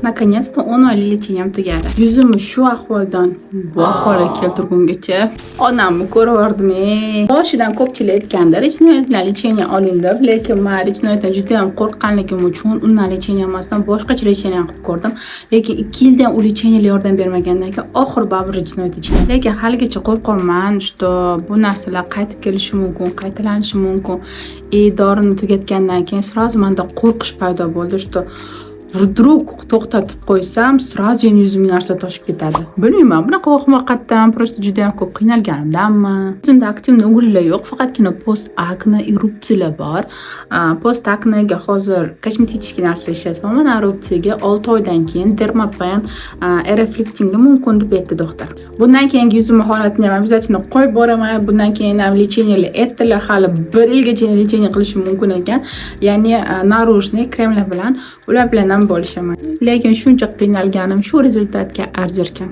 Наконец-то 10 oylik лечение m tugadi. Yuzimni shu ahvoldan bu ahvolga keltirgungacha onamni ko'raverdim, ey. Boshidan ko'pchilik aytgandi, retinoid bilan лечение oling deb, lekin man retinoiddan juda ham qo'rqqanligim uchun undan лечение olmasdan boshqacha лечение qilib ko'rdim. Lekin 2 yilda ham u лечение lar yordam bermagandan keyin oxiri baribir retinoid ichdim. Lekin haligacha qo'rqyapman, что bu narsalar qaytib kelishi mumkin, qaytalanishi mumkin. И dorini tugatgandan keyin сразу menda qo'rqish paydo bo'ldi, что вдруг to'xtatib qo'ysam, сразу yana yuzimga narsa toshib ketadi. Bilmayman, bunaqa vahima qayerdan, просто juda ham ko'p qiynalganimdanmi. Yuzimda активный угри lar yo'q, faqatgina пост акне и рубцы lar bor. Пост акне ga hozir kosmetik narsa ishlatyapman, a рубцы ga 6 oydan keyin dermapen, RF liftingni mumkin deb aytdi doktor. Bundan keyingi yuzimni holatini ham обязательно qo'yib boraman. Bundan keyin ham лечение lar aytdilar, hali bir yilgacha лечение qilishim mumkin ekan. Ya'ni наружный kremlar bilan, ular bilan ham bo'lishaman. Lekin shuncha qiynalganim shu результат ga arzirkan.